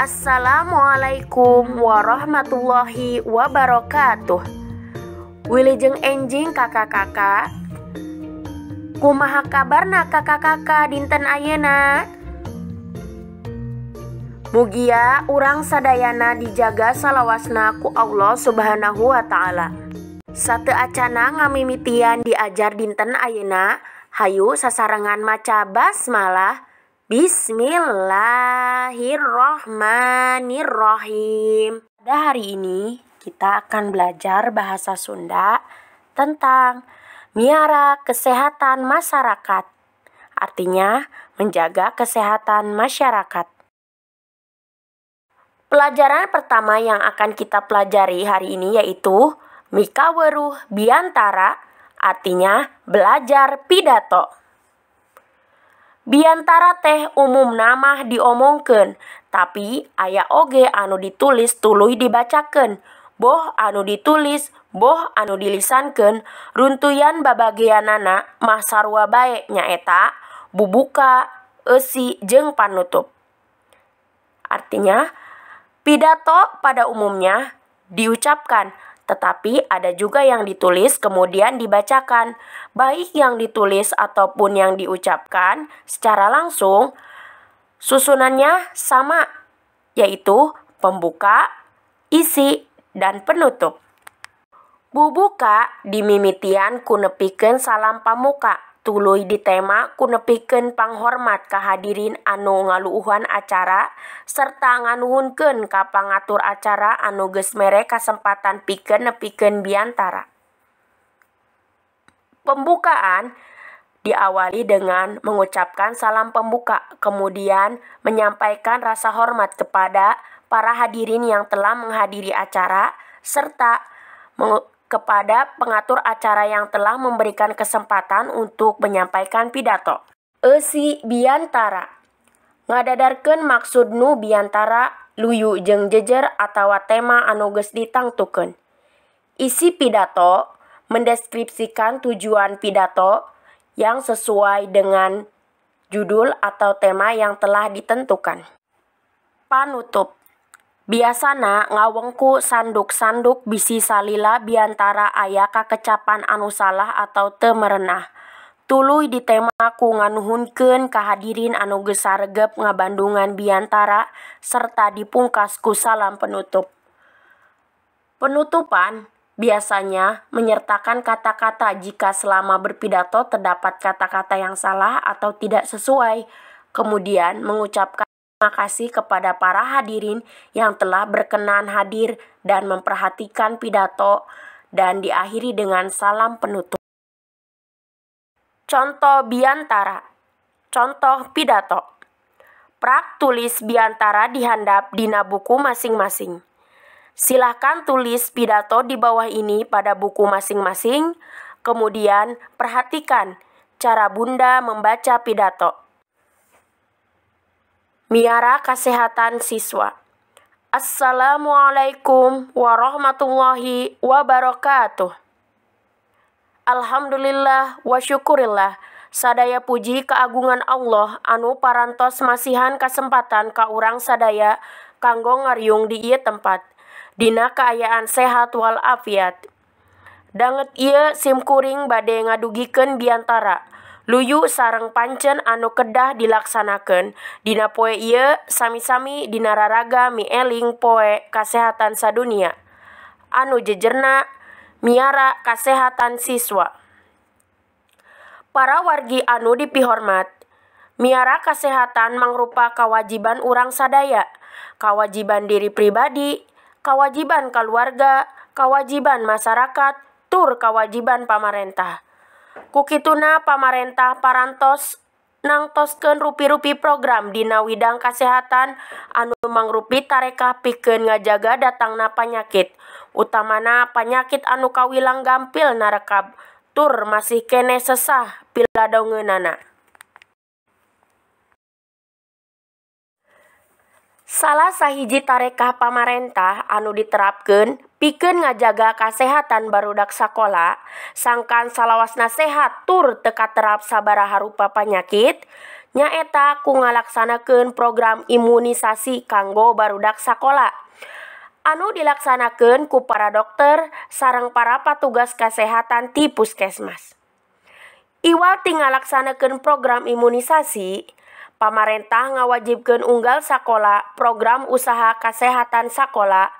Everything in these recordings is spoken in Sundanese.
Assalamualaikum warahmatullahi wabarakatuh. Wilujeng enjing kakak-kakak. Kumaha kabarna kakak-kakak dinten ayeuna? Mugia urang sadayana dijaga salawasna ku Allah Subhanahu wa Ta'ala. Sateu acana ngamimitian diajar dinten ayeuna, hayu sasarengan maca basmalah. Bismillahirrohmanirrohim. Pada hari ini kita akan belajar bahasa Sunda tentang miara kesehatan masyarakat. Artinya menjaga kesehatan masyarakat. Pelajaran pertama yang akan kita pelajari hari ini yaitu mikaweruh biantara, artinya belajar pidato. Biantara teh umumna mah diomongkeun, tapi aya oge anu ditulis tuluy dibacakeun. Boh anu ditulis, boh anu dilisankeun, runtuyan babageanana mah sarua bae, nyaeta bubuka, eusi jeung panutup. Artinya, pidato pada umumnya diucapkan, tetapi ada juga yang ditulis kemudian dibacakan. Baik yang ditulis ataupun yang diucapkan secara langsung, susunannya sama, yaitu pembuka, isi, dan penutup. Bubuka dimimitian ku nepikeun salam pamuka, tuluy ditema ku nepikeun panghormat ka hadirin anu ngaluuhan acara serta nganuhunkeun ka pangatur acara anu geus mere kasempatan pikeun nepikeun biantara. Pembukaan diawali dengan mengucapkan salam pembuka, kemudian menyampaikan rasa hormat kepada para hadirin yang telah menghadiri acara serta kepada pengatur acara yang telah memberikan kesempatan untuk menyampaikan pidato. Eusi biantara ngadadarkeun maksud nu biantara luyu jeung jejer atawa tema anu geus ditangtukeun. Isi pidato mendeskripsikan tujuan pidato yang sesuai dengan judul atau tema yang telah ditentukan. Panutup biasana ngawengku sanduk-sanduk bisi salila biantara aya kakecapan anu salah atau teu merenah. Tuluy ditema ku nganuhunkeun ka hadirin anu geus saregep ngabandungan biantara serta dipungkas ku salam penutup. Penutupan biasanya menyertakan kata-kata jika selama berpidato terdapat kata-kata yang salah atau tidak sesuai. Kemudian mengucapkan terima kasih kepada para hadirin yang telah berkenan hadir dan memperhatikan pidato, dan diakhiri dengan salam penutup. Contoh biantara. Contoh pidato. Prak tulis biantara dihandap dina buku masing-masing. Silahkan tulis pidato di bawah ini pada buku masing-masing. Kemudian perhatikan cara Bunda membaca pidato. Miara kesehatan siswa. Assalamualaikum warahmatullahi wabarakatuh. Alhamdulillah wa syukurillah. Sadaya puji keagungan Allah anu parantos masihan kasempatan ka urang sadaya kanggo ngariung di ieu tempat dina kaayaan sehat wal afiat. Danget ieu simkuring bade ngadugikeun biantara luyu sareng pancen anu kedah dilaksanakeun dina poe ieu sami-sami dina raraga mieling poe kasehatan sadunia anu jejerna miara kasehatan siswa. Para wargi anu dipihormat, miara kasehatan mangrupa kawajiban urang sadaya, kawajiban diri pribadi, kawajiban keluarga, kawajiban masyarakat, tur kawajiban pamarentah. Kukituna pamarentah parantos nangtoskeun rupi-rupi program dina widang kasehatan anu mangrupi tarekah pikeun ngajaga datangna panyakit, utamana panyakit anu kawilang gampil narekab tur masih keneh sesah piladongeunana. Salah sahiji tarekah pamarentah anu diterapkeun pikeun ngajaga kasehatan barudak sakola sangkan salawasna sehat tur teu katerap sabaraha rupa panyakit, Nyaeta ku ngalaksanakeun program imunisasi kanggo barudak sakola anu dilaksanakeun ku para dokter sareng para patugas kasehatan ti puskesmas. Iwal ti ngalaksanakeun program imunisasi, pamarentah ngawajibkeun unggal sakola program usaha kasehatan sakola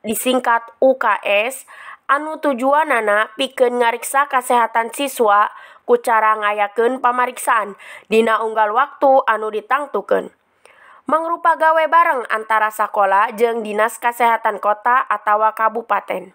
disingkat UKS anu tujuanana pikeun ngariksa kasehatan siswa ku cara ngayakeun pamariksaan dina unggal waktu anu ditangtukeun. Mangrupa gawe bareng antara sakola jeung Dinas Kesehatan Kota atawa Kabupaten.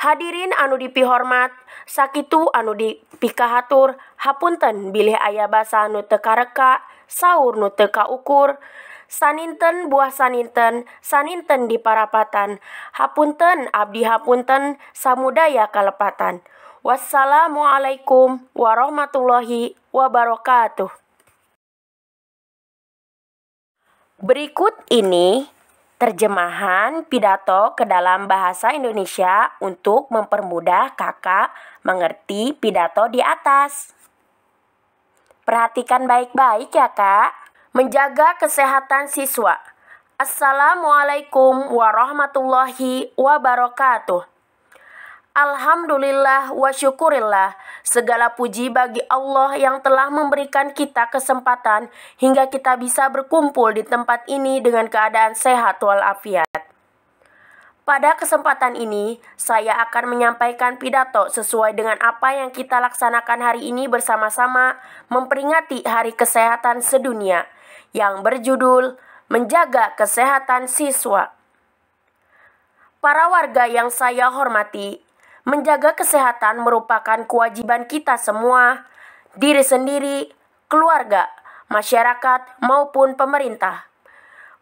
Hadirin anu dipihormat, sakitu anu dipikahatur, hapunten bilih aya basa nu teu kareka, saur nu teu kaukur, saninten buah saninten, saninten di parapatan, hapunten abdi hapunten, samudaya kalepatan. Wassalamualaikum warahmatullahi wabarakatuh. Berikut ini terjemahan pidato ke dalam bahasa Indonesia untuk mempermudah kakak mengerti pidato di atas. Perhatikan baik-baik ya kak. Menjaga kesehatan siswa. Assalamualaikum warahmatullahi wabarakatuh. Alhamdulillah wa syukurillah. Segala puji bagi Allah yang telah memberikan kita kesempatan hingga kita bisa berkumpul di tempat ini dengan keadaan sehat walafiat. Pada kesempatan ini, saya akan menyampaikan pidato sesuai dengan apa yang kita laksanakan hari ini bersama-sama memperingati Hari Kesehatan Sedunia yang berjudul Menjaga Kesehatan Siswa. Para warga yang saya hormati, menjaga kesehatan merupakan kewajiban kita semua, diri sendiri, keluarga, masyarakat, maupun pemerintah.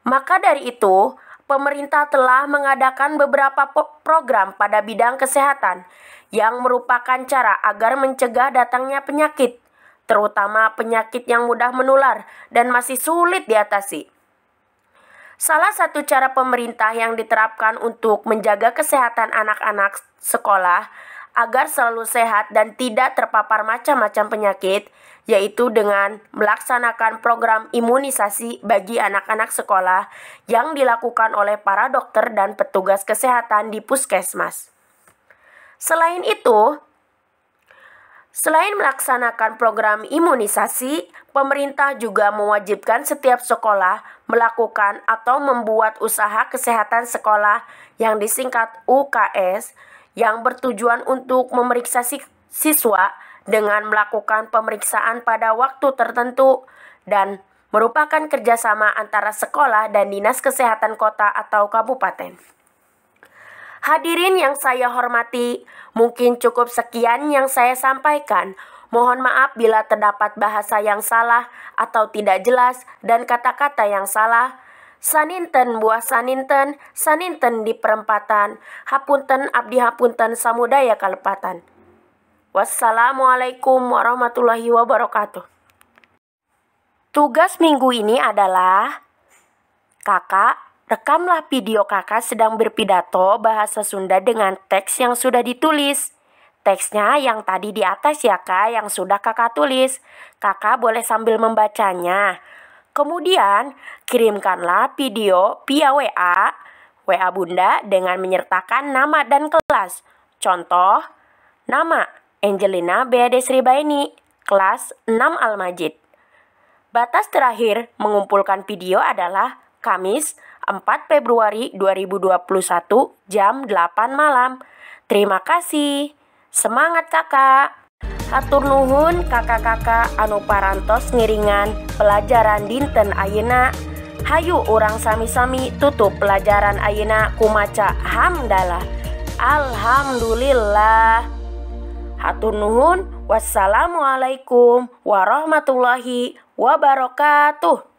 Maka dari itu, pemerintah telah mengadakan beberapa program pada bidang kesehatan yang merupakan cara agar mencegah datangnya penyakit, terutama penyakit yang mudah menular dan masih sulit diatasi. Salah satu cara pemerintah yang diterapkan untuk menjaga kesehatan anak-anak sekolah agar selalu sehat dan tidak terpapar macam-macam penyakit, yaitu dengan melaksanakan program imunisasi bagi anak-anak sekolah yang dilakukan oleh para dokter dan petugas kesehatan di puskesmas. Selain itu, selain melaksanakan program imunisasi, pemerintah juga mewajibkan setiap sekolah melakukan atau membuat usaha kesehatan sekolah yang disingkat UKS yang bertujuan untuk memeriksa siswa dengan melakukan pemeriksaan pada waktu tertentu dan merupakan kerjasama antara sekolah dan Dinas Kesehatan Kota atau Kabupaten. Hadirin yang saya hormati, mungkin cukup sekian yang saya sampaikan. Mohon maaf bila terdapat bahasa yang salah atau tidak jelas dan kata-kata yang salah. Saninten buah saninten, saninten di perempatan, hapunten abdi hapunten samudaya kalepatan. Wassalamualaikum warahmatullahi wabarakatuh. Tugas minggu ini adalah kakak rekamlah video kakak sedang berpidato bahasa Sunda dengan teks yang sudah ditulis. Teksnya yang tadi di atas ya kak, yang sudah kakak tulis. Kakak boleh sambil membacanya. Kemudian kirimkanlah video via WA, WA Bunda dengan menyertakan nama dan kelas. Contoh, nama Angelina Beade Sribaini, kelas 6 Al-Majid. Batas terakhir mengumpulkan video adalah Kamis 4 Februari 2021 jam 8 malam. Terima kasih. Semangat kakak. Hatur nuhun kakak-kakak anu parantos ngiringan pelajaran dinten ayeuna. Hayu urang sami-sami tutup pelajaran ayeuna kumaca hamdalah. Alhamdulillah. Hatur nuhun. Wassalamualaikum warahmatullahi wabarakatuh.